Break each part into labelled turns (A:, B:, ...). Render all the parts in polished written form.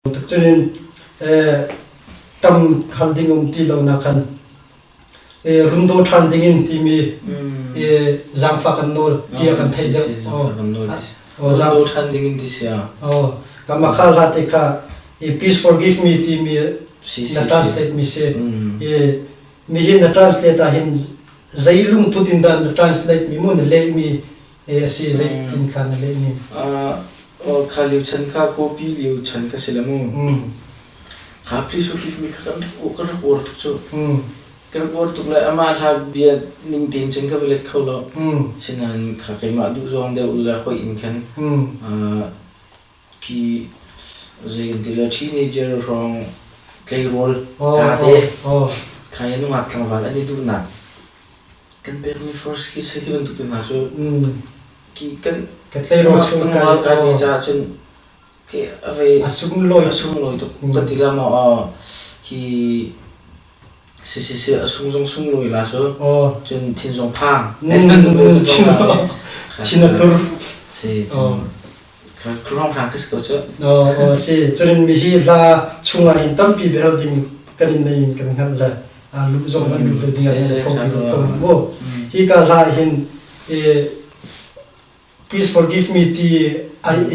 A: Cunin tam khal ding um ti lo na khan rundo ṭhan dingin timi zaangfah kan nawl tiah kan theih deuh.
B: Oh, rundo ṭhan dingin ti sia.
A: Oh, kama kha hla te kha please forgive me timi na translate mi si. Mi hi na translate ah hin zei lungput in dah na translate mi mu na leh mi a si zeitin thla na leh ning?
B: Kha liu chan kha copy liu chan ka si la mu. Kha please forgive me kha kan rak uar tuk cu. Kan rak uar tuk le amah hla bia ning tein cun ka va let kho lo. Sinain kha keimah duh zawng deuh le hoi in khan khi zei kan ti le teenager hrawng tleirawl ka te kha i nungak tlangval an i duhnak Kan pekmi first kiss hei ti bantuk te hna cu ki kan
A: ka tleirawl chung
B: tlangval ka ti caah cun khi a vei
A: a sunglawi
B: a sunglawi tuk kan ti la maw khi si si si a sung zong sunglawi la cu cun thin zong phang
A: thin a tur
B: si cun rong hrang khi si ko cu.
A: Oh, si cun mi hi hla chungah hin tampi bel ding kan in nei in kan hngalh le lu zong an lu ding an phong pi ko mu hi ka hla hin please forgive me ti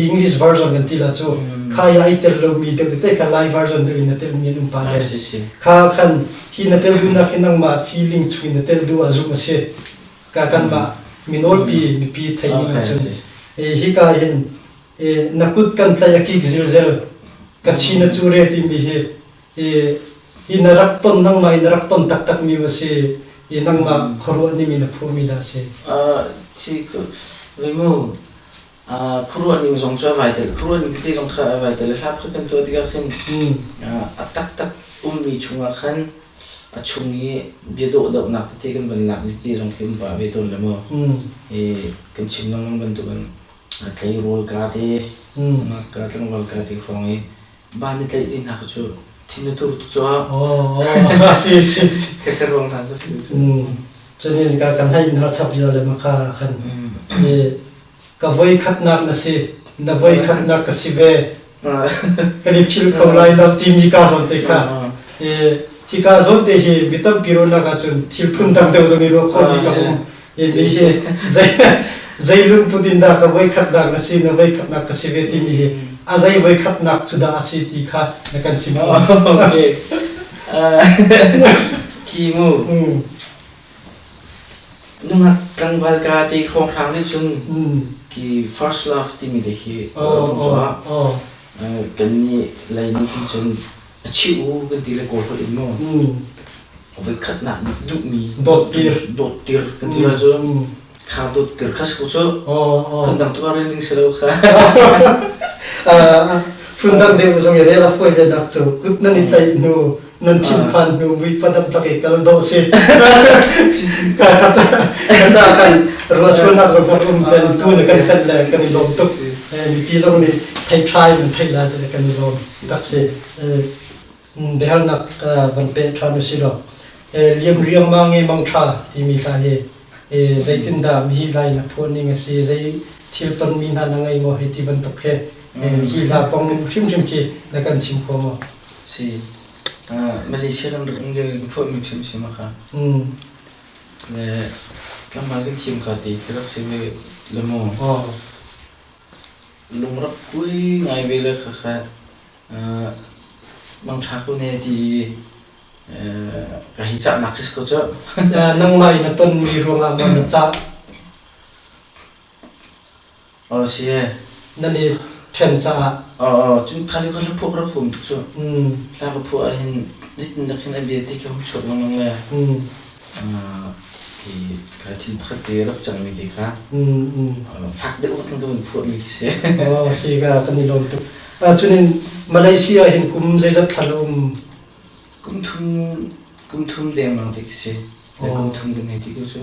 A: English version kan ti la cu kha ya ai tel lo mi deuh te kha Lai version deuh in na tel mi an um pa le kha khan hi na tel du nak hi nangmah feeling chung na tel du azum a si ka kan mah minawlpi mipi thei ning ahcun hika hin na kut kan tlai a kik zilzel ka chi na cu re timi hi hi na rak ton nangmah in na rak ton taktak mi ma si i nangmah khuaruah ning in na phuahmi dah si?
B: Si mu khuaruah ning zong cu a vai tel khuaruah ning tete zong kha a vai tel hla pakhat kan tuah tikah khin a taktak ummi chungah khan a chung i bia dawhdohnak tete kan van lak tete zong khi um pah ve tawn le maw i kan chim lengmang bantukin tleirawl ka te ngakka tlangval ka te hrawng i ban i tlaih ti hna kha cu thin a tur tuk cu.
A: Oh, si si si.
B: Ka ka ruang hna ka si cu.
A: Cunin ka kan hei na chap lio le maka khan ka voi khatnak na si na voi khatnak ka si ve kan i phil kho lai lo timi ka zawn te kha hi ka zawn te hi mi tampi ruahnak ahcun thil phun dang deuh zong i ruah khawhmi ka um i mi hi zei zei lungput in dah ka voi khatnak na si na voi khatnak ka si ve timi hi a zei voi khatnak cu dah a si ti kha na kan chim.
B: Okay. Khi mu Nungak tlangval ka ti hrawnghrang nih cun ki first love timi te hi
A: oh,
B: kan nih lei nih khin cun a chi u kan ti le kawl holh in mu voi khatnak duhmi
A: dawt tir
B: dawt tir kan ti la cu kha dawt tir kha si ko cu phundang tu rel ding si lo kha.
A: Phundang deuh zong i rel a fawi ve nak cu kut nan i tlaih hnu nan thinphan hnu mui padam tak i kal dawh si ka ka ca ka ca kan ruahsualnak zong kan um kan tu na kan fenh le kan i lawm tuk. Mipi zong nih thei ṭha in thei la te kan i lawm tak si. Biahalnak van pe ṭhan usih law liam riangmang i mangṭha timi hla hi zeitindah mi lai na phuah ning a si, zei thil tonmi hna na ngei maw hei ti bantuk khi hi hla kong in hrimhrim khi na kan chim kho maw?
B: Si. Malaysia kan rak um lio in phuahmi ṭhim si ma kha. Le tlangval kan thiam ka ti khi rak si ve le mu. Lung rak kui ngai ve le khakha mangṭha ko ne ti ka hi cahnak khi si ko cu.
A: Nangmah in na tonmi ruangah maw na cah?
B: Oh si e.
A: Nan i ṭhen caah.
B: Oh, cun khali kha hla phuah ka rak huam tuk cu. Hla ka phuah ahhin zeitin dah khin a bia ti khi hung chuak lengmang le. Khi ka thil pakhat te rak cangmi te kha fak deuh khin ka vun phuahmi khi si.
A: Oh, si ka kan i lawm tuk. Cun in Malaysia hin kum zeizat thla na um?
B: Kum thum kum thum dengmang te khi si. Kum thum kan hei ti ko cu.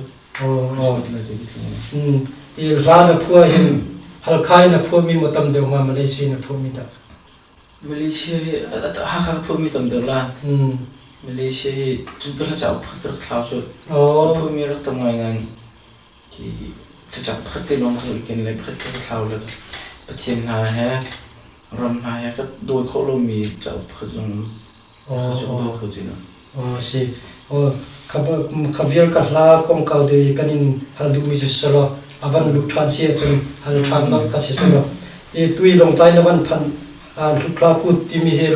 A: I hla na phuah hin Halkha in na phuahmi maw tam deuh hnga, Malaysia in na phuahmi dah?
B: Malaysia hi Hakha ka phuahmi tam deuh la. Malaysia hi cun ka hla cauk pakhat ka rak thlau cu. Ka phuahmi rak tam ngai nain ki thlacam pakhat te lawng ka rak i ken le pakhat ka thlau le Pathian hna he. Ram hna he ka dawi khawh lomi cauk pakhat zong um.
A: Aw,
B: Ka dawi kho ti lo.
A: Aw, si. Aw, kha vial ka hla kongkau te kan in hal duhmi cu selaw a van luh ṭhan si ahcun hal ṭhan nolh kha si selaw i tui Lawngtlai na van phanh Hlukhla Kut timi hi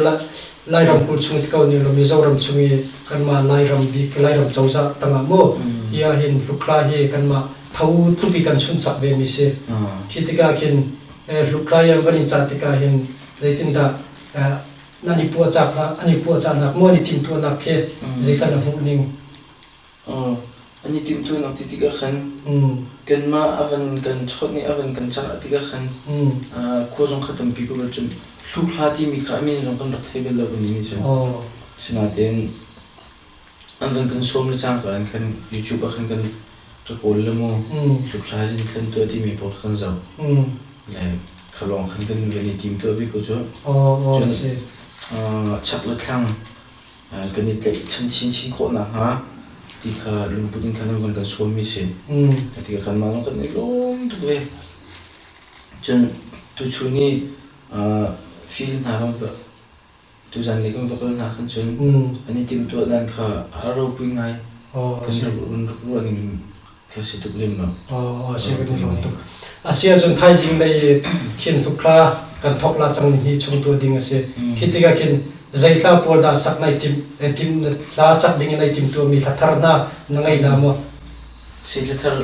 A: Lairam kulh chung ti ko ning law Mizoram chung i kanmah Lairam bik Lairam cozah tangah mu hi ahhin Hlukhla hi kanmah tho tluk i kan sunsak ve mi si. Khi tikah khin Hlukhla i an van in cah tikah hin zeitindah nan i puahcahnak an i puahcahnak maw an i timhtuahnak khi zeithlan na hmuh ning?
B: An i timhtuahnak ti tikah khan kanmah a van kan chawnh i a van kan cah tikah khan khua zong kha tampi ko cun hlukhla timi kha a min zong kan rak thei bal lo kan nih cun sinain an van kan sawm le cangka in khan YouTube ah khan kan ka kawl le mu hlukhla zin thlen tuah timi pawl khan zoh le kha lawng khan kan van i tim tuah bik ko cu cun chak le thlang kan i tlaihchan chinchin khawh nakhnga ti kha lungput in khan an van kan sawmmi si. Ti kha kanmah zong kan i lawm tuk ve. Cun tuchun i fil hna kan tuzan lei kan va kal hna khan cun an i timhtuah dan kha a ropui ngai. Kan rak ruah ning kha si tuk lem lo.
A: A si kan i lawm tuk. A si ahcun thaizing lei khin hlukhla kan thok la cang ni chung tuah ding a si. Khi tikah khin zei hla pawl dah sak nai tim tim hla sak ding in nai tim tuahmi hla thar hna na ngei dah maw?
B: Si hla thar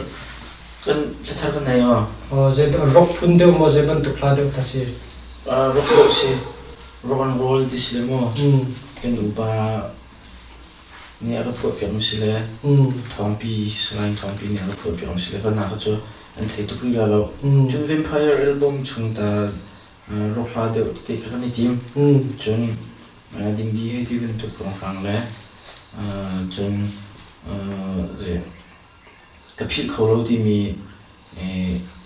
B: kan hla thar kan nei aw.
A: Oh zei rock phun deuh maw zei bantuk hla deuh kha si?
B: Rock deuh si. Rock and roll ti si le maw? Kan upa nih a ka phuahpiakmi si le Thawngpi Salai Thawngpi nih a ka phuahpiakmi si le ka hna kha cu an thei tuk rih lai lo. Cun Vampire album chung ta rock hla deuh tete kha kan i tim. Cun Dingdi hei ti bantuk hrawnghrang le cun ka philh kho lo timi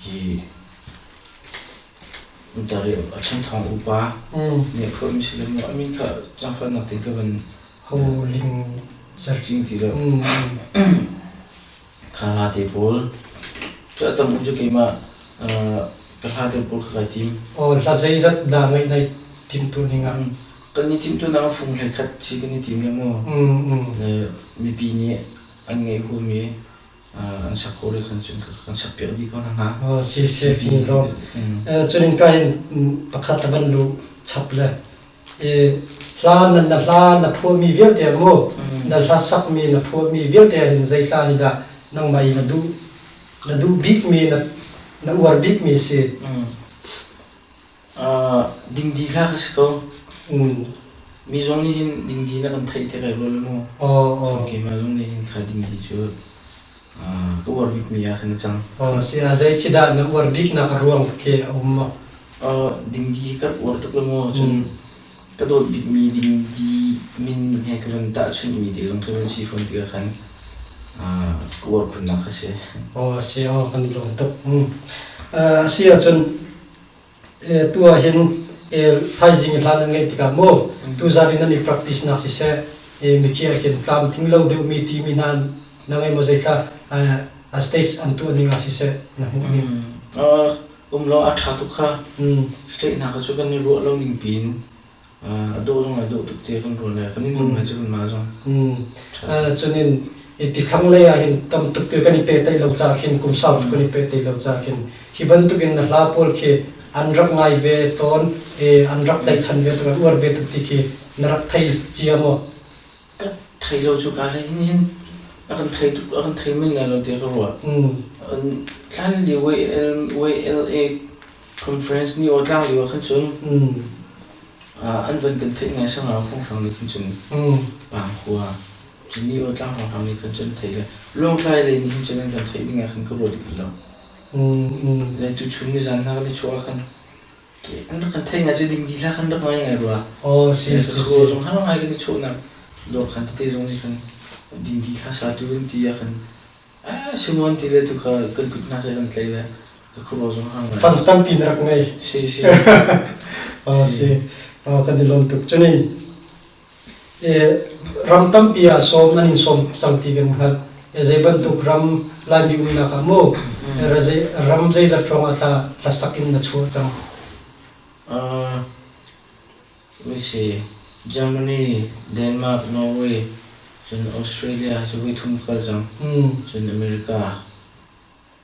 B: hi a chan thawng upa nih a phuahmi si le maw a min kha zaangfahnak tein ka van
A: Ho ling
B: cing ti lo. Kha hla te pawl cu a tam u cu keimah ka hla te pawl kha kai tim.
A: Aw hla zeizat dah ngaih nai tim tu ning ah?
B: Kan i tim tu nang fung hlei khat si kan i tim le mu. Le mipi nih an ngeih humi an sak ko rih khan cun kan sak piak dih ko hna hnga.
A: Oh, si si ni lawm. Cun in ka hin pakhat a van lu chap le hla na na hla na phuahmi vialte mu na hla sakmi na phuahmi vialte hin zei hla ni dah nangmah i na duh na duh bikmi na na uar bikmi si.
B: Dingdi hla kha si ko. Mi zong nih hin dingdi na kan theih te kai rua mu. Keimah zong nih hin kha dingdi cu ka uar bikmi ah khan a cang.
A: Si a zei khi dah na uar biknak a ruang khi a um maw?
B: Dingdi ka uar tuk lo mu. Cun ka dawt bikmi dingdi min he ka van tahchunhmi te zong khi van si fawn tikah khan ka uar khunnak kha si.
A: Si aw kan i lawm tuk. Si ahcun Tu ah hin thaizing i hla nan ngeih tikah mu tuzan in nan i practice nak siseh mikhi ah khin tlamtling lo deuhmi timi hna na ngei maw zeithla a stage an tuah ning ah siseh na hmuh ning?
B: Um lo a ṭha tuk kha state hna kha cu kan i ruah lo ning piin a dawh zong ai dawh tuk te kan rual le kan i nuam ngai cu kan mah zong.
A: Cun in i thlang lei ah hin tam tuk kan i pehtlaih lo caah khin kum sau tuk kan i pehtlaih lo caah khin hi bantuk in na hla pawl khi an rak ngai ve tawn i an rak tlaihchan ve tuk an uar ve tuk ti khi na rak thei cia maw?
B: Ka thei lo cu ka hlei hin hin a kan thei tuk a kan thei men lai lo ti ka ruah. Thlan lio YLA conference ni aw tlang lio ah khan cun an van kan theih ngai sangau hrawnghrang nih khan cun Pangkhua cun ni aw tlang hrawnghrang nih khan cun theih le Lawngtlai lei nih hin cun an kan theih ding ah khan ka ruat lo. Le tuchun ni zan hna kan i chuah ah khan an rak kan theih ngai cu ding di hlah kan rak ngai ngai rua.
A: Oh si si si.
B: Zong khan ngai kan i chuahnak dawr khan tete zong nih khan ding di thla sa tu an ti ah khan Simon ti le tu kha kan kut hna he kan tlai le ka khuaruah zong hang ngai.
A: Fans tampi na rak ngei.
B: Si si.
A: Si. Kan i lawm tuk. Cunin ram tampi ah sawm nan in sawm cang ti kan hngalh. Zei bantuk ram Laimi umnak ah mu ram zeizat hrawng ah hla sak in na chuah cang.
B: Si Germany, Denmark, Norway, cun Australia cu voi thum kal cang. Cun America,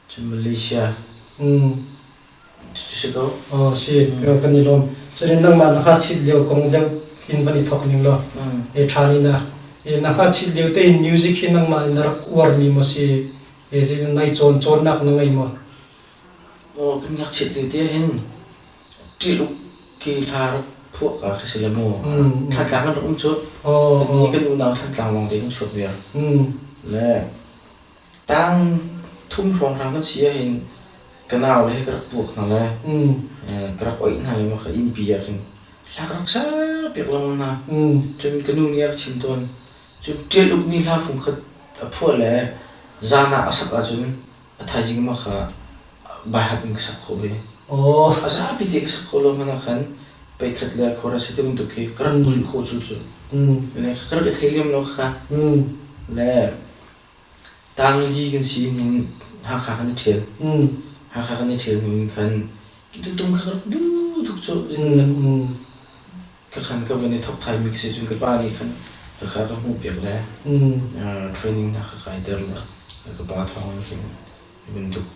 B: cun Malaysia. Cucu si ko.
A: Oh, si, kan i lawm. Cun nangmah na kha chit lio kong deuh in van i thok ning law. E ṭha ni na. E na kha chit lio te in music hi nangmah in na rak uar mi maw si? E zi nai cawn cawnnak na ngei maw?
B: Aw, kan ngakchiat lio te hin ṭiluk khi hla rak phuah ka khi si le mu. Thantlang kan rak um cu. Kan ni kan unau Thantlang lawng te kan chuak viar. Le tang thum hrawnghrang kan si ahhin ka nau le he ka rak puak hna le ka rak oih hna le ma ka innpi ah khin hla ka rak sa piak lengmang hna. Cun ka nu nih a rak chim tawn. Cun ṭialuk nih hla fung khat a phuah le zan ah a sak ahcun a thaizing ma kha baihat in ka sak khawh ve. A zapi te ka sak khawh lo hmanh ah khan peikhat le chorus ti bantuk khi ka rak zulh khawh cu cu. Le ka rak i thei liam lo kha. Le tangli kan si hin Hakha kan i ṭhial. Hakha kan i ṭhial hnu in khan tutum kha ka rak duh tuk cu. Ka khan ka van i thok thai mi ka si cun ka pa nih khan ka kha ka hmuh piak le training hna ka kai ter le ka pa thawng in khin bantuk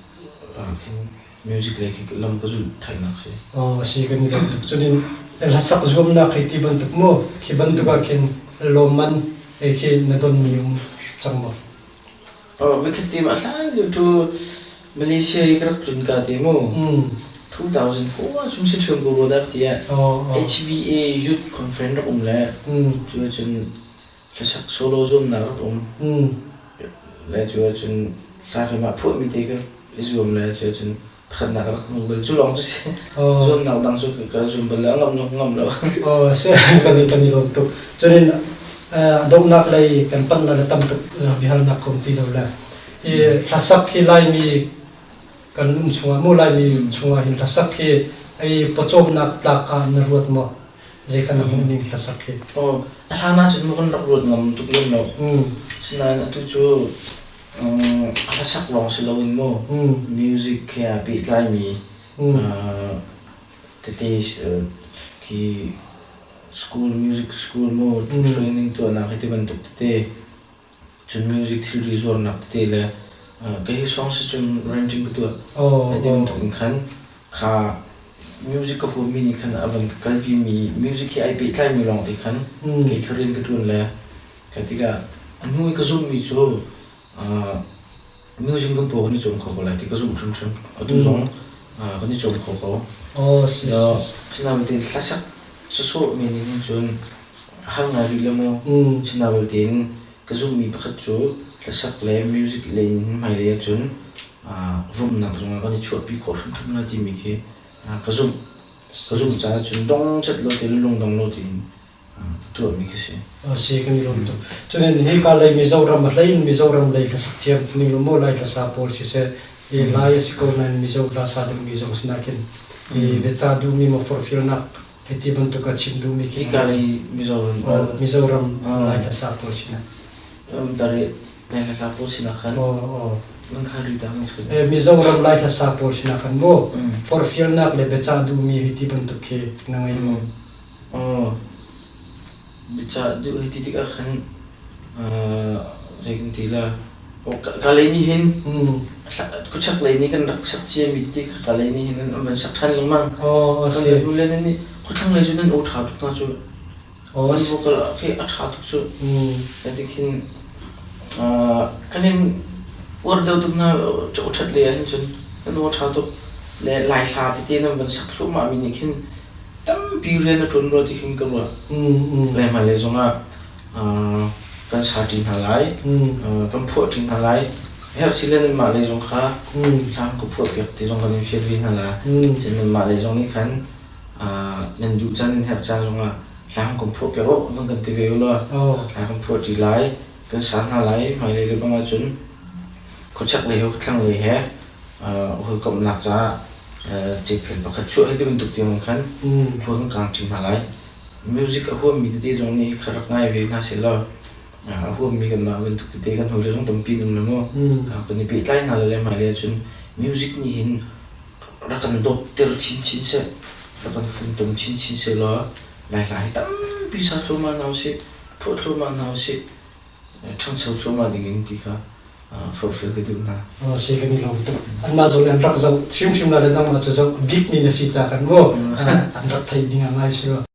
B: khin music lei khi lam ka zulh thainak si.
A: Oh si kan i bantuk cun in hlasak zuamnak hei ti bantuk mu khi bantuk ah khin lawmman hei khi na don mi um cang maw?
B: Oh vikhat ti ma hlan lio tu Malaysia i ka rak tlun ka ti mu 2004 ah cun si ṭhiam ko rua dah ti ah HVA Youth Conference rak um le cu cun hlasak solo zuamnak rak um le cu cun hla keimah phuahmi te ka i zuam le cu cun pakhatnak rak hmu bal cu lawng cu si zuamnak dang cu ka zum bal lo ngam ngam ngam lo.
A: Oh si kan i lawm tuk. Cun in a donghnak lei kan panh la tam tuk biahalnak kom ti lo le i hlasak hi Laimi kan um chungah mu Laimi chungah hin hlasak hi ei pawcawmnak tlak ah na ruat maw? Zei kan hmuh ning hlasak hi?
B: Oh, a hlan ah cun kan rak ruat ngam tuk lem lo. Sinain atu cu hlasak lawng si loin mu music he aa pehtlaimi tete khi school music school mu training tuahnak hi ti bantuk tete cun music thilri zuarnak tete le kei hi song si cun renting ka tuah. Hei ti bantuk in khan kha music ka huammi nih khan a van ka kalpi mi music he ai pehtlaimi lawng te khan kei kha rian ka ṭuan le ka tikah a hnu i ka zumhmi cu music kan paw kan i cawm kho ko lai ti ka zumh hrimhrim. Atu zong kan i cawm kho ko. Sinain hlasak sawsawh men in hin cun hal ngai rih le maw sinain tein ka zumhmi pakhat cu hlasak le music lei in hmailei ahcun rumnak zongah kan i chuahpi khawh hrimhrim lai timi khi ka zumh. Ka zumh caah cun dong chat lo te le lungdong lo tein tuahmi khi si.
A: Si kan i lawm tuk. Cun hika lei Mizoram a hlei in Mizoram lei hlasak thiam tuning lo maw Lai hlasa pawl siseh i Lai a si ko nain Mizo hla sa dingmi zong si nakin i biaca duhmi maw forhfialnak hei ti bantuk a chim duhmi khi
B: Hika lei Mizoram
A: Mizoram Lai hlasa pawl sinah.
B: Tare Lai hla pawl sinah khan
A: Mizoram Lai hlasa pawl sinah khan mu forhfialnak le biacah duhmi hei ti bantuk khi na ngei maw?
B: Biacah duh hei ti tikah khan zei kan ti la Kalay nih hin khuachak lei nih kan rak sak ciami tete kha Kalay nih hin an van sak ṭhan lengmang. Kan hnu le nan nih khuathlang lei cu nan aw ṭha tuk hna cu. Nan vocal khi a ṭha tuk cu. Ti khin kan in uar deuh tuk hna aw ṭhat lei ahhin cun nan aw ṭha tuk le Lai hla tete nan van sak thluahmah mi nih khin tampi rian a ṭuan rua ti khin ka ruah. Le hmailei zongah kan sa ṭi hna lai, kan phuah ṭi hna lai. Herh si le nanmah lei zong kha hla ka phuah piak ti zong kan in fial ve hna la. Cun nanmah lei zong nih khan nan duh caan nan herh caan zongah hla kan phuah piak u van kan ti ve u law hla kan phuah ṭi lai, kan sa hna lai. Hmailei le bang ahcun khuachak lei he khuathlang lei he hawikomhnak caah ṭekphel pakhat chuah hi ti bantuk tiang khan khua kan kang ṭi hna lai. Music a huammi tete zong nih kha rak ngai ve hna sehlaw a huammi kanmah bantuk tete kan hawile zong tampi an um le mu. Kan i pehtlai hna le hmailei ahcun music nih hin rak kan dawtter chinchin seh, rak kan funtom chinchin sehlaw. Lai hla hi tampi sa thluahmah hna usih, phuah thluahmah hna usih, ṭhangcho thluahmah ding in ti kha forhfial ka duh hna.
A: Si kan i lawm tuk. Anmah zong nih an rak zoh hrimhrim la le nangmah cu zoh bikmi na si ca kan mu an rak thei ding a ngai si lo.